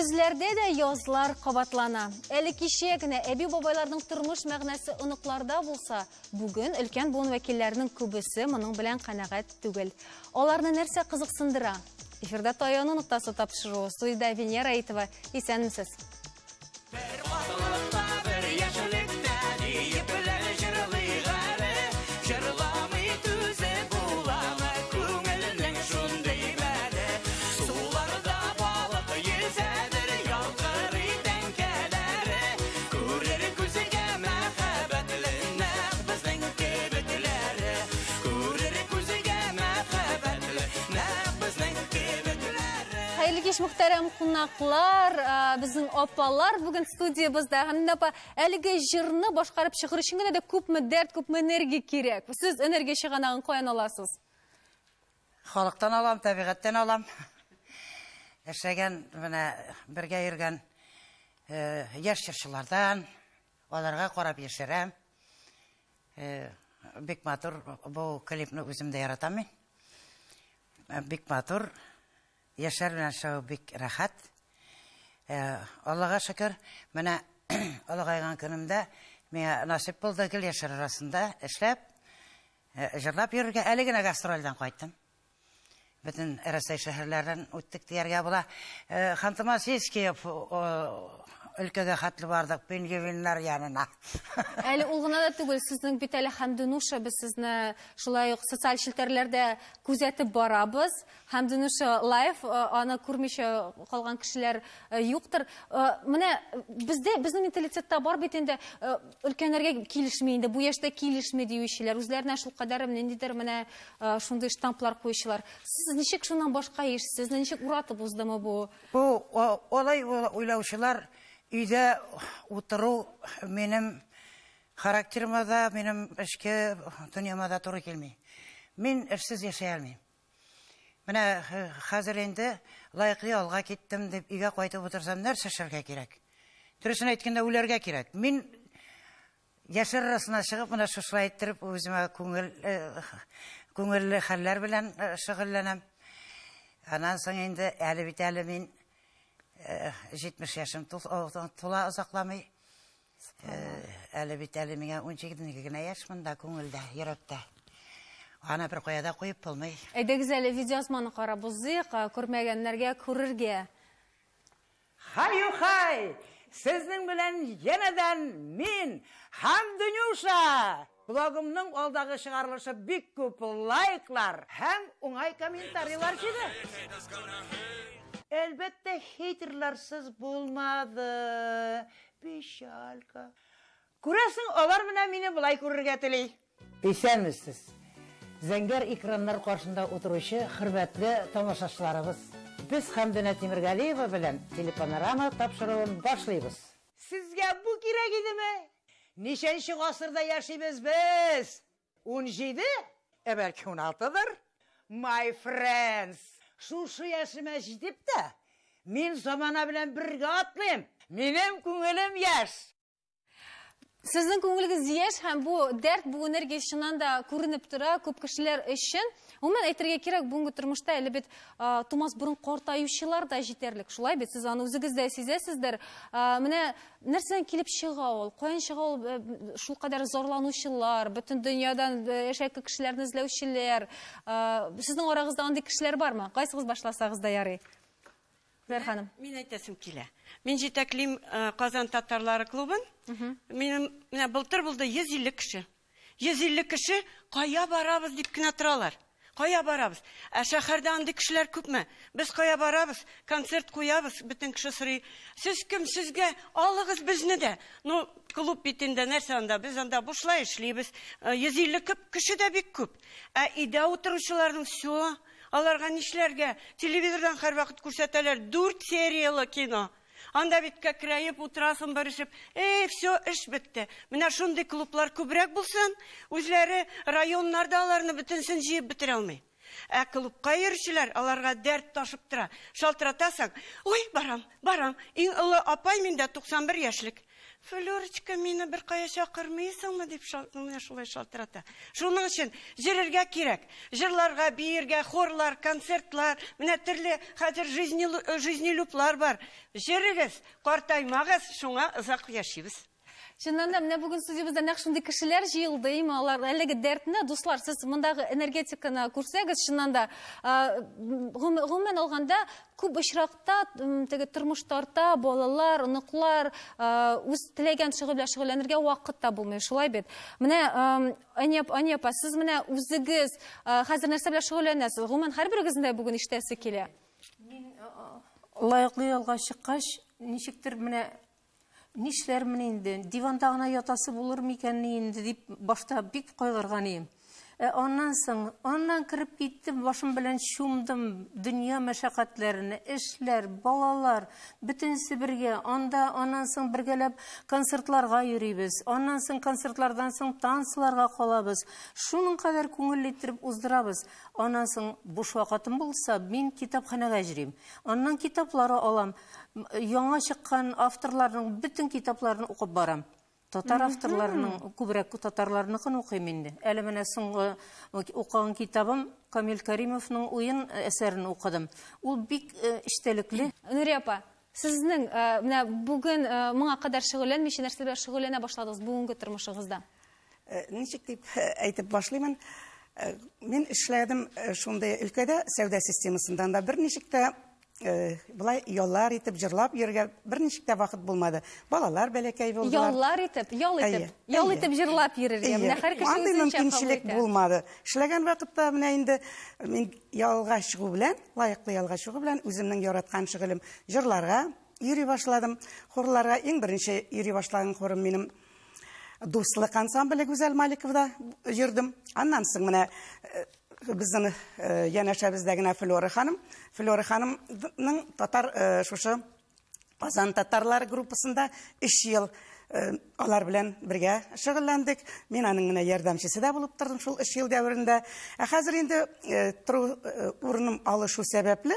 Көзләрдә дә язлар кабатлана. Әле кичә генә әби-бабайларның тормыш мәгънәсе оныкларда булса, бүген өлкән буын вәкилләренең күбесе моның белән канәгать түгел. Аларны нәрсә кызыксындыра? Эфирда Таяну ноктасы тапшыруы. Студиядә Венера Әйтова. Исәнмесез. Бер ваклыкта, бер яшьлектә диепләр җырлыйк әле. Җырламый түзеп буламы, күңелнең шундый мәле. Суларда балык йөзәдер, ялтырый тәңкәләре. Күрер күзгә мәхәббәтле нәкъ безнең кебекләре. Күрер күзгә мәхәббәтле нәкъ безнең кебекләре. Хәерле кич, мөхтәрәм кунаклар, безнең апалар бүген студиябездә. Һәм апа, әлеге җырны башкарып чыгыр өчен генә дә күпме дәрт, күпме энергия кирәк. Сез энергия чыганагын каян аласыз? Халыктан алам, табигатьтән алам. Яшәгән, менә бергә йөргән яшь җырчылардан, аларга карап яшәрәм. Бик матур бу клипны үзем дә яратам мин. Бик матур. Яшьләр белән эшләү бик рәхәт. Аллага шөкер, менә олыгайган көнемдә миңа насыйп булды гел яшьләр арасында эшләп, җырлап йөрергә. Әле генә гастрольдән кайттым. Бөтен Рәсәй шәһәрләрен үттек дияргә була. Ханты-Мансийский өлкәгә хәтле бардык, пингвиннар янына. Әле ул гына да түгел, сезнең бит әле Хәмдүнуша, без сезне шулай ук социаль челтәрләрдә күзәтеп барабыз. Хәмдүнуша лайв, аны күрмичә калган кешеләр юктыр. Менә бездә, безнең менталитетта бар бит инде, өлкәннәргә килешми инде, бу яшьтә килешми диючеләр, үзләренә шулкадәр ниндидер менә шундый штамплар куючылар. Сез ничек шуннан башка яшисез? Сезне ничек уратып уздымы бу? Бу алай уйлаучылар өйдә утыру минем характерыма да, минем эчке дөньяма да туры килми. Мин эшсез яшәй алмыйм. Менә хәзер инде лаеклы ялга киттем дип өйгә кайтып утырсам, нәрсә эшләргә кирәк? Дөресен әйткәндә, үләргә кирәк. Мин яшьләр арасына чыгып, менә шушылай иттереп үземә күңел күңелле хәлләр белән шөгыльләнәм. Аннан соң инде әле бит әле мин 70 яшем тула озакламый. Әле бит әле миңа 17 генә яшь монда күңелдә, йөрәктә. Аны бер кая да куеп булмый. Әйдәгез әле видеоязманы карап узыйк, күрмәгәннәргә күрергә. Хаю-хай! Сезнең белән янәдән мин, Хәмдүнюша! Блогымның алдагы чыгарылышы бик күп лайклар һәм уңай комментарийлар җыйды. Әлбәттә, хейтерларсыз булмады. Печалька. Күрәсең, алар менә мине болай күрергә тели. Исәнмесез! Зәңгәр экраннар каршында утыручы хөрмәтле тамашачыларыбыз. Без Хәмдүнә Тимергалиева белән Телепанорама тапшыруын башлыйбыз. Сезгә бу кирәк идеме? Ничәнче гасырда яшибез без? 17? Ә бәлки 16-дыр? My friends! Шушы яшемә җитеп тә, мин замана белән бергә атлыйм. Минем күңелем яшь. Сезнең күңелегез яшь һәм бу дәрт, бу энергия чыннан да күренеп тора күп кешеләр өчен. Гомумән әйтергә кирәк, бүгенге тормышта әле бит тумас борын картаючылар да җитәрлек. Шулай бит, сез аны үзегез дә сизәсездер. Менә нәрсәдән килеп чыга ул? Каян чыга ул шулкадәр зарланучылар, бөтен дөньядан әшәке кешеләрне эзләүчеләр? Сезнең арагызда андый кешеләр бармы? Кайсыгыз башласагыз да ярый. Зәр ханым. Мин әйтәсем килә. Мин җитәклим Казан татарлары клубын. Минем менә былтыр булды 150 кеше. 150 кеше кая барабыз дип кенә торалар. Кая барабыз? Ә шәһәрдә андый кешеләр күпме? Без кая барабыз? Концерт куябыз, бөтен кеше сорый. Сез кем? Сезгә алыгыз безне дә. Ну, клуб бит инде нәрсә анда? Без анда бушлай эшлибез. 150 кеше дә бик күп. Ә өйдә утыручыларның все, аларга нишләргә? Телевизордан һәрвакыт күрсәтәләр 4 сериялы кино. Анда бит кәкрәеп утырасың беришеп. Эй, все, эш бетте. Менә шундый клублар күбрәк булсын, үзләре районнарда аларны бөтенсен җыеп бетерә алмый. Ә клубка йөрүчеләр аларга дәрт ташып тора. Шалтыратасың, ой, барам, барам. Иң олы апай миндә 91 яшьлек. Флюрочка, мине бер кая чакырмыйсыңмы дип менә шулай шалтырата. Шуның өчен җырырга кирәк. Җырларга, биергә, хорлар, концертлар, менә төрле хәзер жизнелюблар бар. Җырыгыз, картаймагыз, шуңа озак яшибез. Чыннан да, менә бүген студиябездә нәкъ шундый кешеләр җыелды, име алар әлеге дәртне, дуслар, сез мондагы энергетиканы күрсәгез, чыннан да, гомумән алганда, күп очракта теге тормыш тарта, балалар, оныклар, үз теләгән шөгыль белән шөгыльләнергә вакыт та булмый, шулай бит. Менә Ания апа, сез менә үзегез хәзер нәрсә белән шөгыльләнәсез? Гомумән, һәрберегезнең дә бүген ишетәсе килә. Мин лаеклы ялга чыккач, ничектер менә нишләрмен инде, диванда гына ятасы булыр микән инде дип башта бик кайгырган идем. Аннан соң, аннан кереп киттем, башым белән чумдым дөнья мәшәкатьләренә, эшләр, балалар, бөтенесе бергә. Анда аннан соң бергәләп концертларга йөрибез. Аннан соң концертлардан соң танцларга калабыз. Шуның кадәр күңелле иттереп уздырабыз. Аннан соң буш вакытым булса, мин китапханәгә йөрим. Аннан китаплар алам. Яңа чыккан авторларның бөтен китапларын укып барам. Татар авторларының күбрәк татарларныкын укыйм инде. Әле менә соңгы укыган китабым Камил Каримовның уен әсәрен укыдым. Ул бик эчтәлекле. Нурия апа, сезнең менә бүген моңа кадәр шөгыльләнмичә нәрсә белән шөгыльләнә башладыгыз бүгенге тормышыгызда? Ничек дип әйтеп башлыймын? Мин эшләдем шундый өлкәдә, сәүдә системасында да берничек тә былай яллар итеп, җырлап йөрергә берничек тә вакыт булмады. Балалар бәләкәй булдылар. Яллар итеп, ял итеп, ял итеп җырлап йөрергә. Менә һәр кеше Андый үзенчә кабул мөмкинчелек итә. булмады. Эшләгән вакытта менә инде мин ялга чыгу белән, лаеклы ялга чыгу белән үземнең яраткан шөгылем җырларга йөри башладым. Хорларга иң беренче йөри башлаган хорым минем Дуслык ансамбле Гүзәл Маликовда йөрдем. Аннан соң менә безнең янәшәбездә генә Флора ханым. Флора ханымның татар шушы Казан татарлар группасында 3 ел алар белән бергә шөгыльләндек. Мин аның гына ярдәмчесе дә булып тордым шул 3 ел дәверендә. Ә хәзер инде тору урыным алышу сәбәпле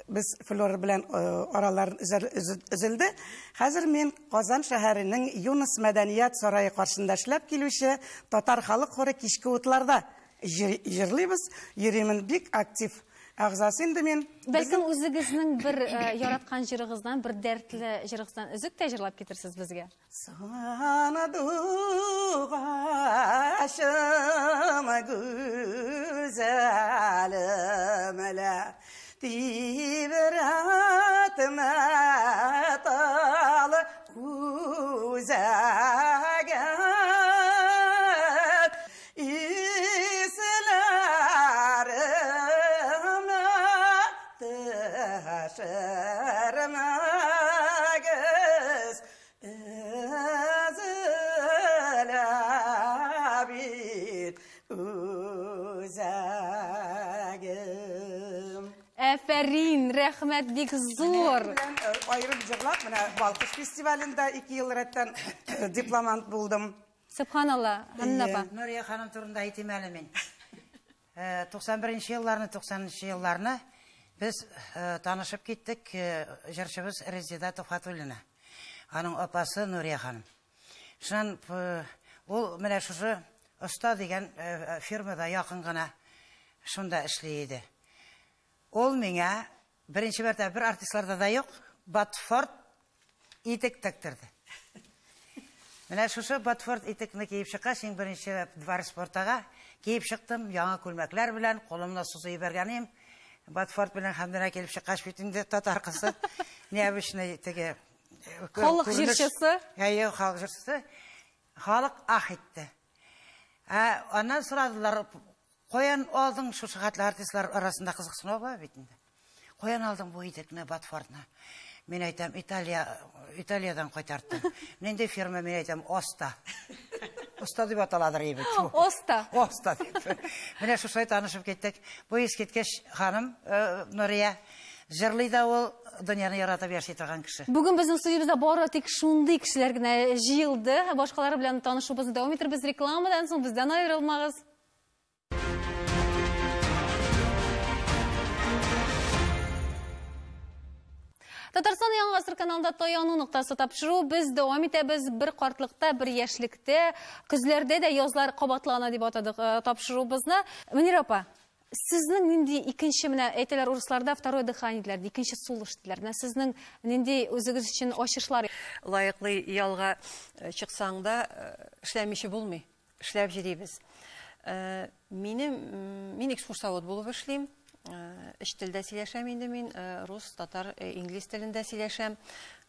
без Флора белән аралар өзелде. Хәзер мин Казан шәһәренең Юныс мәдәният сарае каршында эшләп килүче татар халык хоры кичке утларда җырлыйбыз. Йөримен, бик актив әгъзасы инде мин. Бәлкем үзегезнең бер яраткан җырыгыздан, бер дәртле җырыгыздан өзек тә җырлап китерсез безгә. Сандугачым гүзәлем лә, тибрәтмә тал үзәгем, исләремне төшермәгез, өзелә бит үзәгем. Әфәрин, рәхмәт, бик зур. Менә аерым җырлап, менә Балкыш фестивалендә 2 ел рәттән дипломант булдым. Субханалла, Ханна апа. Нурия ханым турында әйтим әле мин. 91 елларны, 90 елларны без танышып киттек, җырчыбыз Резеда Тухватуллина. Аның апасы Нурия ханым. Шуннан ул менә шушы Оста дигән фирмада якын гына шунда эшли иде. Ул миңа беренче мәртәбә бер артистларда да юк, Батфорд итек тектерде. Менә шушы Батфорд итекне киеп чыккач, иң беренче Дворец спортага киеп чыктым, яңа күлмәкләр белән, кулымны сузып җибәргәнем. Батфорд белән хәмденә килеп чыккач бит инде татар кызы, необычный теге Халык күренеш. җырчысы. Әйе, халык җырчысы. Халык ах итте. Аннан сорадылар, каян алдың шушы хәтле артистлар арасында кызыксыну бар бит инде. Каян алдың бу итекне, Батфордны? Мин әйтәм, Италиядән кайтарттым. Нинди фирма, мин әйтәм, Оста. Оста дип аталадыр ибет. Оста. Оста дип. Менә шушылай танышып киттек. Бу искиткеч ханым, Нурия, җырлый да ул, дөньяны яратып яши торган кеше. Бүген безнең студиябездә бары тик шундый кешеләр генә җыелды. Башкалары белән танышуыбызны дәвам итербез рекламадан соң, бездән аерылмагыз. Татарстан Яңа Гасыр каналында Таяну ноктасы тапшыру. Без дәвам итәбез. Бер картлыкта, бер яшьлектә, көзләрдә дә язлар кабатлана дип атадык тапшыруыбызны. Мөнирә апа, сезнең нинди икенче, менә әйтәләр урысларда второе дыхание диләр, икенче сулыш диләр. Менә сезнең нинди үзегез өчен ачышлар? Лаеклы ялга чыксаң да, эшләмичә булмый. Эшләп йөрибез. Мин экскурсовод булып эшлим. Өч телдә сөйләшәм инде мин, рус, татар, инглиз телендә сөйләшәм.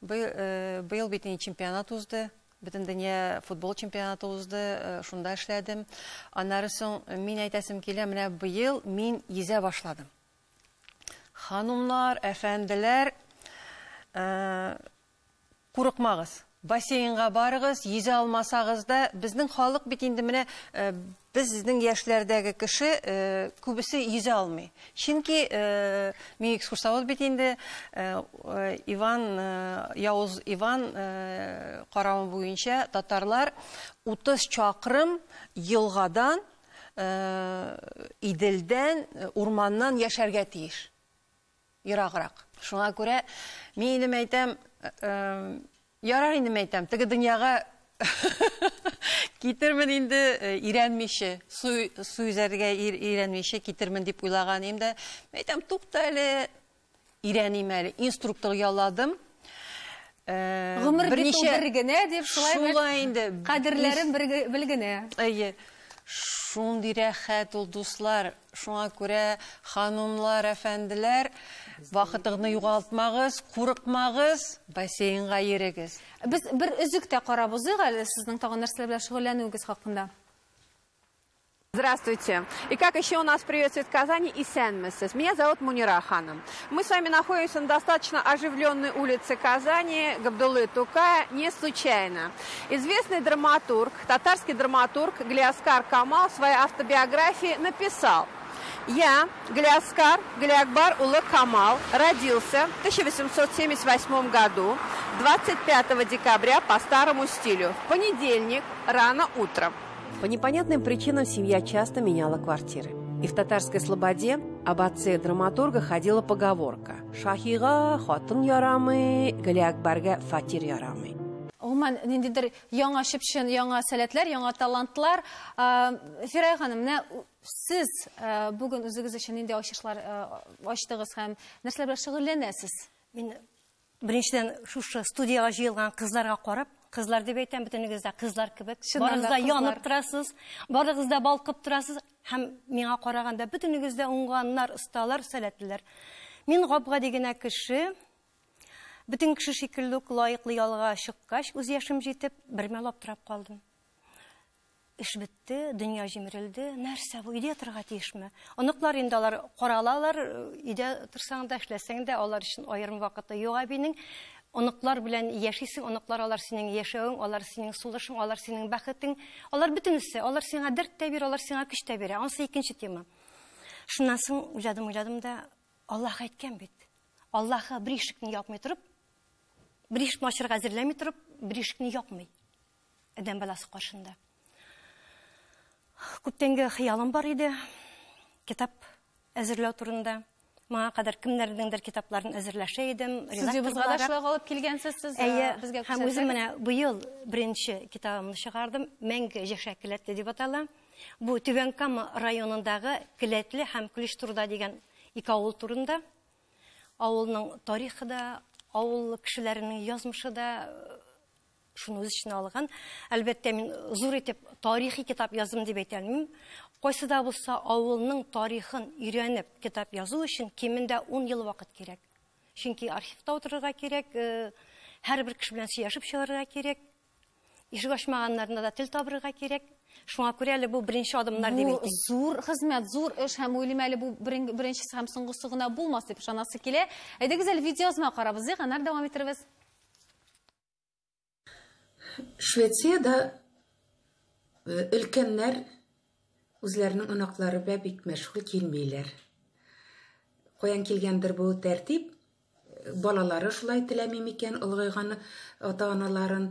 Быел бит инде чемпионат узды, бөтен дөнья футбол чемпионаты узды, шунда эшләдем. Аннары соң мин әйтәсем килә, менә быел мин йөзә башладым. Ханымнар, әфәнделәр, курыкмагыз. Бассейнга барыгыз, йөзә алмасагыз да, безнең халык бит инде менә безнең яшьләрдәге кеше күбесе йөзә алмый. Чөнки мин экскурсовод бит инде, Иван, Явыз Иван каравы буенча татарлар 30 чакрым елгадан, Иделдән, урманнан яшәргә тиеш. Ераграк. Шуңа күрә мин инде әйтәм, ярар инде әйтәм, теге дөньяга китермен инде өйрәнмичә, су йөзәргә өйрәнмичә китермен дип уйлаган идем дә. Әйтәм, тукта әле, өйрәним әле. Инструктор ялладым. Гомер бит ул бер генә дип, шулай инде. Кадерләрен бел генә. Әйе. Шундый рәхәт ул, дуслар. Шуңа күрә, ханымнар, әфәнделәр, вакытыгызны югалтмагыз, курыкмагыз, бассейнга йөрегез. Без бер өзек тә карап узыйк әле сезнең тагын нәрсәләр белән шөгыльләнүегез хакында. Здравствуйте. И как еще у нас приветствует Казани и Сен-Мессес. Меня зовут Мунира Ханым. Мы с вами находимся на достаточно оживленной улице Казани, Габдуллы Тукая, не случайно. Известный драматург, татарский драматург Галиаскар Камал в своей автобиографии написал: «Я, Галиаскар Галиакбар Улы Камал, родился в 1878 году, 25 декабря по старому стилю, в понедельник, рано утром». По непонятным причинам семья часто меняла квартиры. И в татарской слободе об отце драматурга ходила поговорка «Шахига хатын ярамый, Галиакбарга фатир ярамый». Гомумән, ниндидер яңа чып-чын, яңа сәләтләр, яңа талантлар. Фирая ханым, менә сез бүген үзегез өчен нинди ачышлар ачтыгыз һәм нәрсәләр белән шөгыльләнәсез? Мин беренчедән шушы студиягә җыелган кызларга карап, кызлар дип әйтәм, бөтенегез дә кызлар кебек. Чыннан да Барыгыз да кызлар. янып торасыз, барыгыз да балкып торасыз һәм миңа караганда бөтенегез дә уңганнар, осталар, сәләтлеләр. Мин гап-гади генә кеше, бөтен кеше шикелле үк лаеклы ялга чыккач, үз яшем җитеп, бер мәл аптырап калдым. Эш бетте, дөнья җимерелде. Нәрсә бу, өйдә торырга тиешме? Оныклар инде алар каралалар, өйдә торсаң да, эшләсәң дә, алар өчен аерым вакыты юк әбинең. Оныклар белән яшисең, оныклар алар синең яшәвең, алар синең сулышың, алар синең бәхетең. Алар бөтенесе, алар сиңа дәрт тә бирә, алар сиңа көч тә бирә. Ансы икенче тема. Шуннан соң уйладым, уйладым да, Аллаһ әйткән бит. Аллаһ бер ишекне япмый торып, бер ишекне ачырга әзерләми торып, бер ишекне япмый. Адәм баласы каршында. Күптәнге хыялым бар иде, китап әзерләү турында. Моңа кадәр кемнәрнеңдер китапларын әзерләшә идем, Студиябызга да редакторлары. шулай алып килгәнсез сез, Әйе, безгә һәм үзем күрсәтсәгез. менә быел беренче китабымны чыгардым, Мәңге җәшә келәтле дип атала. Бу Түбән Кама районындагы Келәтле һәм Көлеш Турда дигән ике авыл турында. Авылның тарихы да, авыл кешеләренең язмышы да шуны үз эченә алган. Әлбәттә, мин зур итеп тарихи китап яздым дип әйтә алмыйм. Кайсы да булса авылның тарихын өйрәнеп китап язу өчен кимендә 10 ел вакыт кирәк. Чөнки архивта утырырга кирәк, һәрбер кеше белән сөйләшеп чыгарга кирәк, ишек ачмаганнарына да тел табырга кирәк. Шуңа күрә әле бу беренче адымнар дип Бу әйтим. зур хезмәт, зур эш һәм уйлыйм әле бу беренчесе һәм соңгысы гына булмас дип ышанасы килә. Әйдәгез әле видеоязма карап узыйк, аннары дәвам итербез. Швециядә өлкәннәр үзләренең оныклары белән бик мәшгуль килмиләр. Каян килгәндер бу тәртип? Балалары шулай теләми микән олыгайган ата-аналарын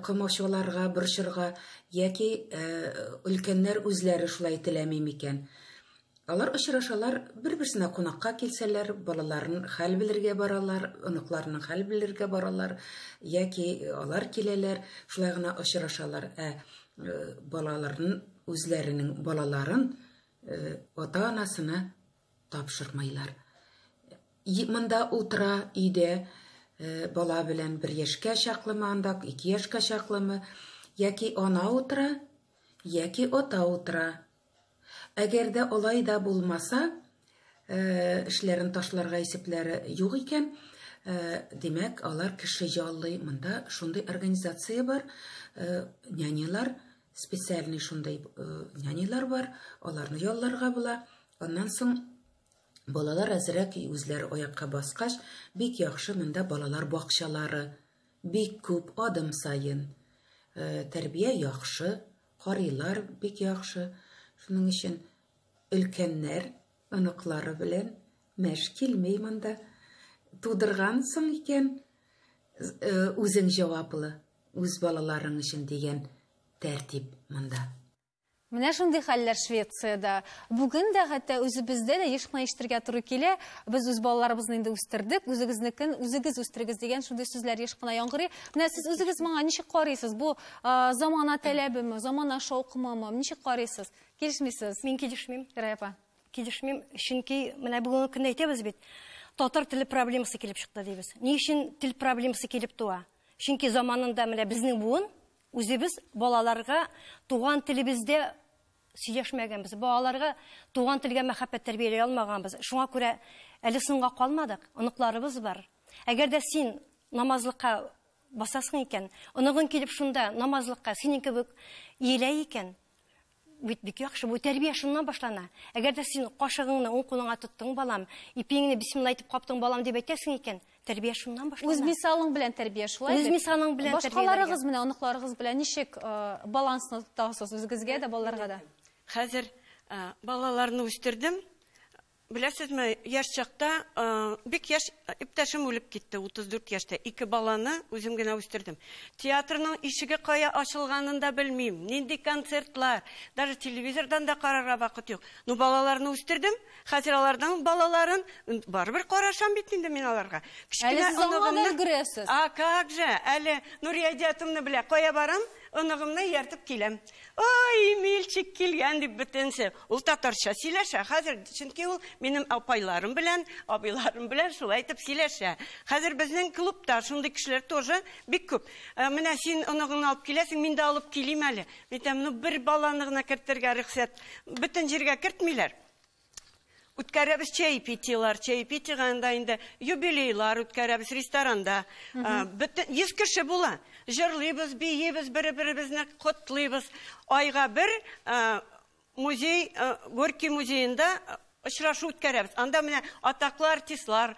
комачауларга, борчырга, яки өлкәннәр үзләре шулай теләми микән? Алар очрашалар, бер-берсенә кунакка килсәләр, балаларын хәл белергә баралар, оныкларының хәл белергә баралар, яки алар киләләр, шулай гына очрашалар. Ә балаларын, үзләренең балаларын ата-анасына тапшырмыйлар. Монда утыра өйдә бала белән 1 яшькә чаклымы, анда 2 яшькә чаклымы, яки ана утыра, яки ата утыра. Әгәр дә алай да булмаса, эшләрен ташларга исәпләре юк икән, димәк, алар кеше яллый. Монда шундый организация бар, нянялар, специальный шундый нянялар бар, аларны ялларга була. Аннан соң балалар әзрәк үзләре аякка баскач, бик яхшы монда балалар бакчалары, бик күп адым саен. Тәрбия яхшы, карыйлар бик яхшы. Шуның өчен өлкәннәр оныклары белән мәш килмей монда. Тудыргансың икән, үзең җаваплы, үз балаларың өчен дигән тәртип монда. Менә шундый хәлләр Швециядә. Бүген дә хәтта үзебездә дә еш кына ишетергә туры килә. Без үз балаларыбызны инде үстердек, үзегезнекен үзегез үстерегез дигән шундый сүзләр еш кына яңгырый. Менә сез үзегез моңа ничек карыйсыз? Бу замана таләбеме, замана шаукымымы? Ничек карыйсыз? Килешмисез? Мин килешмим. Фирая апа. Килешмим, чөнки менә бүгенге көндә әйтәбез бит, татар теле проблемасы килеп чыкты дибез. Ни өчен тел проблемасы килеп туа? Чөнки заманында менә безнең буын үзебез балаларга туган телебездә сөйләшмәгәнбез, балаларга туган телгә мәхәббәт тәрбияли алмаганбыз. Шуңа күрә әле соңга калмадык, оныкларыбыз бар. Әгәр дә син намазлыкка басасың икән, оныгың килеп шунда намазлыкка синең кебек иелә икән, бит бик яхшы, бу тәрбия шуннан башлана. Әгәр дә син кашыгыңны уң кулыңа тоттың, балам, ипиңне бисмилла әйтеп каптың, балам дип әйтәсең икән, тәрбия шуннан башлана. Үз мисалың белән тәрбия шулай бит? Үз мисалың белән тәрбияләргә. Башкаларыгыз менә оныкларыгыз белән ничек балансны тотасыз үзегезгә дә, балаларга да? Хәзер балаларны үстердем. Беләсезме, яшь чакта бик яшь иптәшем үлеп китте, 34 яшьтә. 2 баланы үзем генә үстердем. Театрның ишеге кая ачылганын да белмим, нинди концертлар, даже телевизордан да карарга вакыт юк. Ну, балаларны үстердем, хәзер аларның балаларын барыбер карашам бит инде мин аларга. Әле сез аңа да өлгерәсез. А как же, әле Нурия Әдиятовна белә, кая барам, оныгымны ияртеп киләм. Ой, Мильчик килгән дип бөтенсе. Ул татарча сөйләшә хәзер, чөнки ул минем апайларым белән, абыйларым белән шулай итеп сөйләшә. Хәзер безнең клубта шундый кешеләр тоже бик күп. Менә син оныгыңны алып киләсең, мин дә алып килим әле. Мин әйтәм, ну бер баланы гына кертергә рөхсәт. Бөтен җиргә кертмиләр. Үткәрәбез чаепитиелар, чаепитиега анда инде юбилейлар үткәрәбез ресторанда. Бөтен 100 кеше була. Җырлыйбыз, биибез, бер-беребезне котлыйбыз. Айга бер музей, Горький музеенда очрашу үткәрәбез. Анда менә атаклы артистлар,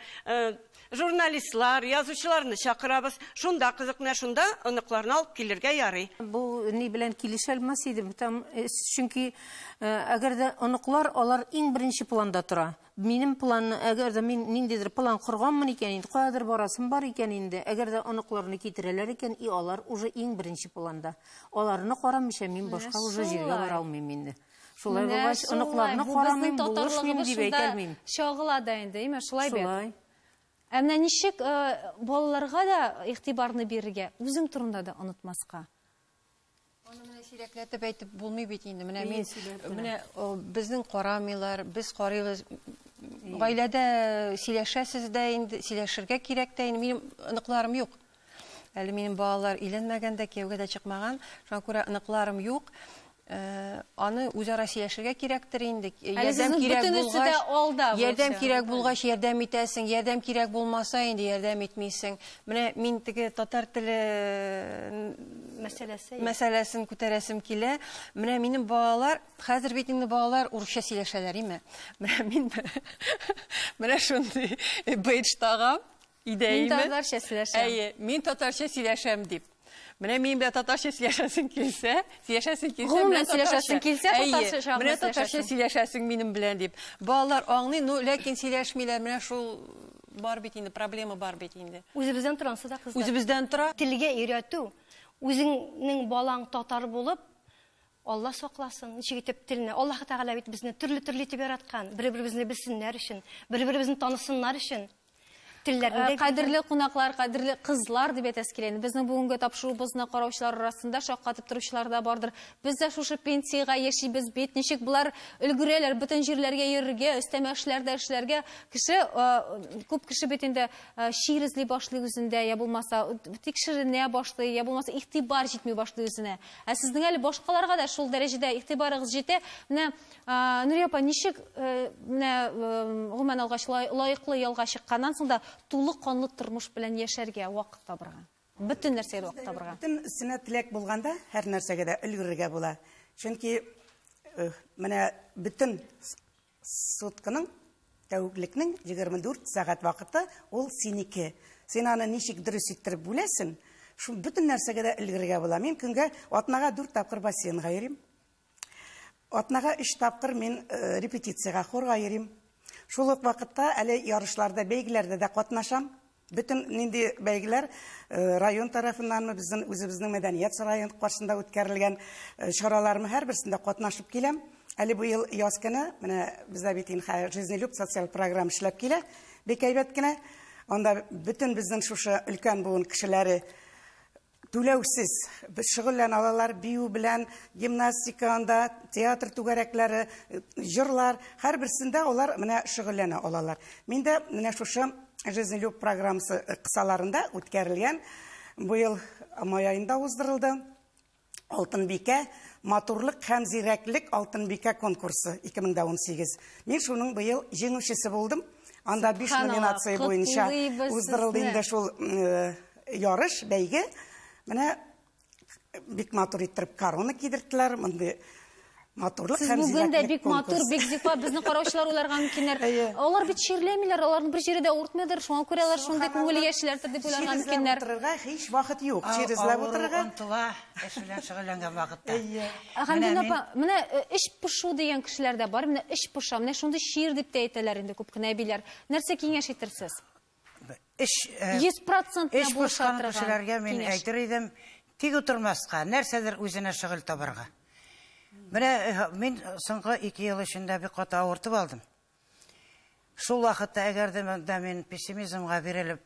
журналистлар, язучыларны чакырабыз. Шунда кызык, менә шунда оныкларны алып килергә ярый. Бу ни белән килешә алмас идем, там, чөнки әгәр дә оныклар, алар иң беренче планда тора. Минем план, әгәр дә мин ниндидер план корганмын икән инде, каядыр барасым бар икән инде, әгәр дә оныкларны китерәләр икән, и алар уже иң беренче планда. Аларны карамыйча мин башка уже җиргә бара алмыйм инде. Шулай булгач, оныкларны карамыйм, булышмыйм дип әйтә алмыйм. Чагыла да инде, әйме, шулай бит. Шулай. Ә менә ничек балаларга да игътибарны бирергә, үзең турында да онытмаска? Аны менә сирәкләтеп әйтеп булмый бит инде. Менә мин, менә безнең карамыйлар, без карыйбыз. Гаиләдә сөйләшәсез дә инде, сөйләшергә кирәк тә инде. Минем оныкларым юк. Әле минем балалар өйләнмәгән дә, кияүгә дә чыкмаган. Шуңа күрә оныкларым юк. Аны үзара сөйләшергә кирәктер инде. Ярдәм кирәк булгач, ярдәм кирәк булгач ярдәм итәсең, ярдәм кирәк булмаса инде ярдәм итмисең. Менә мин теге татар теле мәсьәләсен күтәрәсем килә. Менә минем балалар, хәзер бит инде балалар урысча сөйләшәләр, име? Менә мин менә шундый бейдж тагам, идәйме? Мин татарча сөйләшәм. Әйе, мин татарча сөйләшәм дип. Менә минем белән татарча сөйләшәсең килсә, сөйләшәсең килсә, гомумән сөйләшәсең килсә, татарча менә татарча сөйләшәсең минем белән дип. Балалар аңлый, ну, ләкин сөйләшмиләр. Менә шул бар бит инде, проблема бар бит инде. Үзебездән тора, ансы да кызлар. Үзебездән тора. Телгә өйрәтү, үзеңнең балаң татар булып, Алла сакласын, ничек итеп телне. Аллаһ Тәгалә бит безне төрле-төрле итеп яраткан, бер-беребезне белсеннәр өчен, бер-беребезне танысыннар өчен. Телләрне дә Кадерле кунаклар, кадерле кызлар дип әйтәсе килә. Инде безнең бүгенге тапшыруыбызны караучылар арасында шаккатып торучылар да бардыр. Без дә шушы пенсиягә яшибез бит. Ничек болар өлгерәләр бөтен җирләргә йөрергә, өстәмә эшләр дә эшләргә. Кеше, күп кеше бит инде чир эзли башлый үзендә, я булмаса тикшеренә башлый, я булмаса игътибар җитми башлый үзенә. Ә сезнең әле башкаларга да шул дәрәҗәдә игътибарыгыз җитә. Менә Нурия апа, ничек менә гомумән алгач лаеклы ялга чыкканнан соң да тулы канлы тормыш белән яшәргә вакыт табырга? Бөтен нәрсәгә вакыт табырга. Бөтен өстенә теләк булганда һәр нәрсәгә дә өлгерергә була. Чөнки менә бөтен сутканың, тәүлекнең 24 сәгать вакыты ул синеке. Син аны ничек дөрес иттереп бүләсең, шул бөтен нәрсәгә дә өлгерергә була. Мин көнгә атнага 4 тапкыр бассейнга йөрим. Атнага 3 тапкыр мин репетициягә, хорга йөрим. Шул ук вакытта әле ярышларда, бәйгеләрдә дә катнашам. Бөтен нинди бәйгеләр район тарафыннанмы, безнең үзебезнең мәдәният сараен каршында үткәрелгән чаралармы, һәрберсендә катнашып киләм. Әле бу ел яз көне, менә бездә бит инде Жизнелюб социаль программа эшләп килә, бик әйбәт кенә. Анда бөтен безнең шушы өлкән буын кешеләре түләүсез шөгыльләнә алалар, бию белән, гимнастика анда, театр түгәрәкләре, җырлар, һәрберсендә алар менә шөгыльләнә алалар. Мин дә менә шушы Жизнелюб программасы кысаларында үткәрелгән, бу ел май аенда уздырылды. Алтынбикә, матурлык һәм зирәклек Алтынбикә конкурсы 2018. Мин шуның быел җиңүчесе булдым. Анда 5 номинация буенча уздырылды инде шул ярыш, бәйге. Менә бик матур иттереп корона кидерттеләр, мондый матурлык һәм Сез бүген дә зирәклек бик матур, конкурсы. бик зифа, безне караучылар уйларга мөмкиннәр. Алар бит чирләмиләр, аларның бер җире дә авыртмыйдыр, шуңа күрә алар шундый күңелле яшиләрдер дип уйларга Чир эзләп мөмкиннәр. утырырга һич вакыт юк. Чир эзләп Авыру утырырга. Онтыла, эш белән шөгыльләнгән вакытта. Хәмдүнә апа, менә эш пошу дигән кешеләр дә бар, менә эш поша, менә шундый чир дип тә әйтәләр инде күп кенә әбиләр. Нәрсә киңәш итерсез? Эш, 100% эш булыша пошкан торган кешеләргә мин киңәш. әйтер идем, тик утырмаска, нәрсәдер үзенә шөгыль табарга. Менә мин соңгы 2 ел эчендә бик каты авыртып алдым. Шул вакытта әгәр дә мин пессимизмга бирелеп,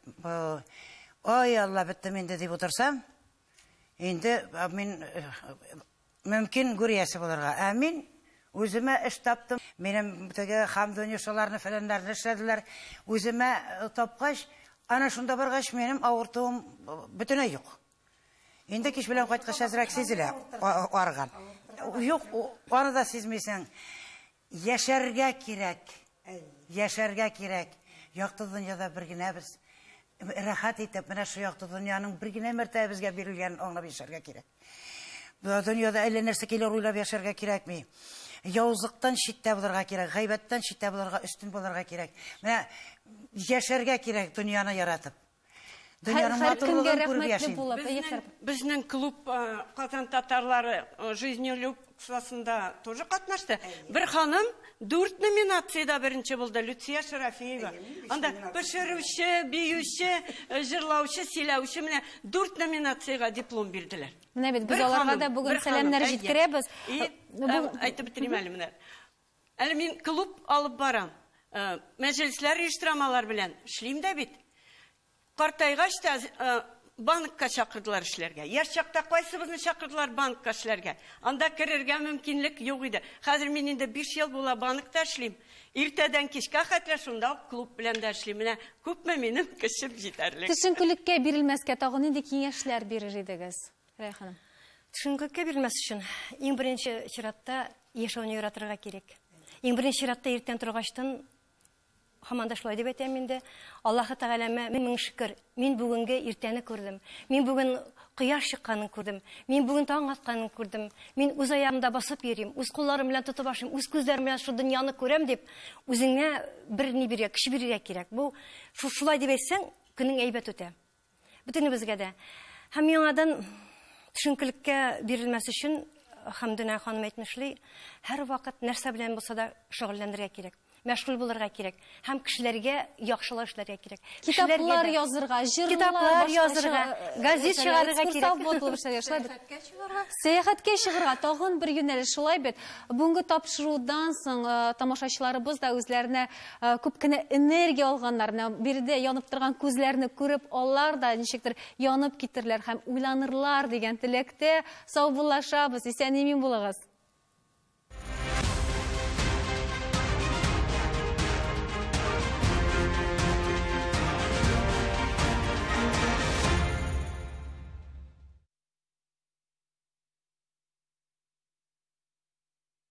ай Алла беттем инде дип утырсам, инде мин мөмкин гүриясе булырга. Ә мин үземә эш таптым. Минем теге Хамдунишаларны фәләннәрне эшләделәр. Үземә тапкач, ана шунда баргач, минем авыртуым бөтенләй юк. Инде кич белән кайткач әзрәк сизелә арган. Юк, аны да сизмисең. Яшәргә кирәк. Яшәргә кирәк. Якты дөньяда бер генә без рәхәт итеп, менә шу якты дөньяның бер генә мәртәбә безгә бирелгәнен аңлап яшәргә кирәк. Бу дөньяда әллә нәрсә килер уйлап яшәргә кирәкми. Явызлыктан читтә булырга кирәк, гайбәттән читтә булырга, өстен булырга кирәк. Менә яшәргә кирәк дөньяны яратып. Дөньяның Һәр кемгә матурлыгын күреп рәхмәтле яшим. булып, яшәр. Безнең клуб Казан татарлары Жизнелюб кысасында тоже катнашты. Бер ханым 4 номинациядә беренче булды, Люция Шарафиева. Анда пешерүче, биюче, җырлаучы, сөйләүче, менә 4 номинациягә диплом бирделәр. Менә бит без Бер аларга ханым, да бүген бер ханым, сәламнәр әйе. җиткерәбез. И, әйтеп бетерим әле менә. Әле мин клуб алып барам. Мәҗлесләр оештырам алар белән. Эшлим дә бит. Картайгач та банкка чакырдылар эшләргә. Яшь чакта кайсыбызны чакырдылар банкка эшләргә. Анда керергә мөмкинлек юк иде. Хәзер мин инде 5 ел була банкта эшлим. Иртәдән кичкә хәтле шунда ук клуб белән дә эшлим. Менә күпме минем көчем җитәрлек. Төшенкелеккә бирелмәскә тагын нинди киңәшләр бирер идегез, Рәй ханым? Төшенкелеккә бирелмәс өчен иң беренче чиратта яшәүне яратырга кирәк. Иң беренче чиратта иртән торгачтан һаман да шулай дип әйтәм инде. Аллаһы Тәгаләмә мең шөкер. Мин бүгенге иртәне күрдем. Мин бүген кояш чыкканын күрдем. Мин бүген таң атканын күрдем. Мин үз аягымда басып йөрим, үз кулларым белән тотып ашыйм, үз күзләрем белән шу дөньяны күрәм дип, үзеңә бер ни бирергә, көч бирергә кирәк. Бу шулай дип әйтсәң, көнең әйбәт үтә. Бөтенебезгә дә. Һәм яңадан төшенкелеккә бирелмәс өчен, Хәмдүнә ханым әйтмешли, һәр вакыт нәрсә белән булса да шөгыльләнергә кирәк. Мәшгуль булырга кирәк һәм кешеләргә яхшылык эшләргә кирәк. Китаплар язырга, җырлар, Китаплар язырга, газет чыгарырга кирәк. Булып эшләргә, шулай бит. Сәяхәткә чыгарга тагын бер юнәлеш, шулай бит. Бүгенге тапшырудан соң тамашачыларыбыз да үзләренә күп кенә энергия алганнар. Менә биредә янып торган күзләрне күреп, алар да ничектер янып китерләр һәм уйланырлар дигән теләктә саубуллашабыз. Исән-имин булыгыз.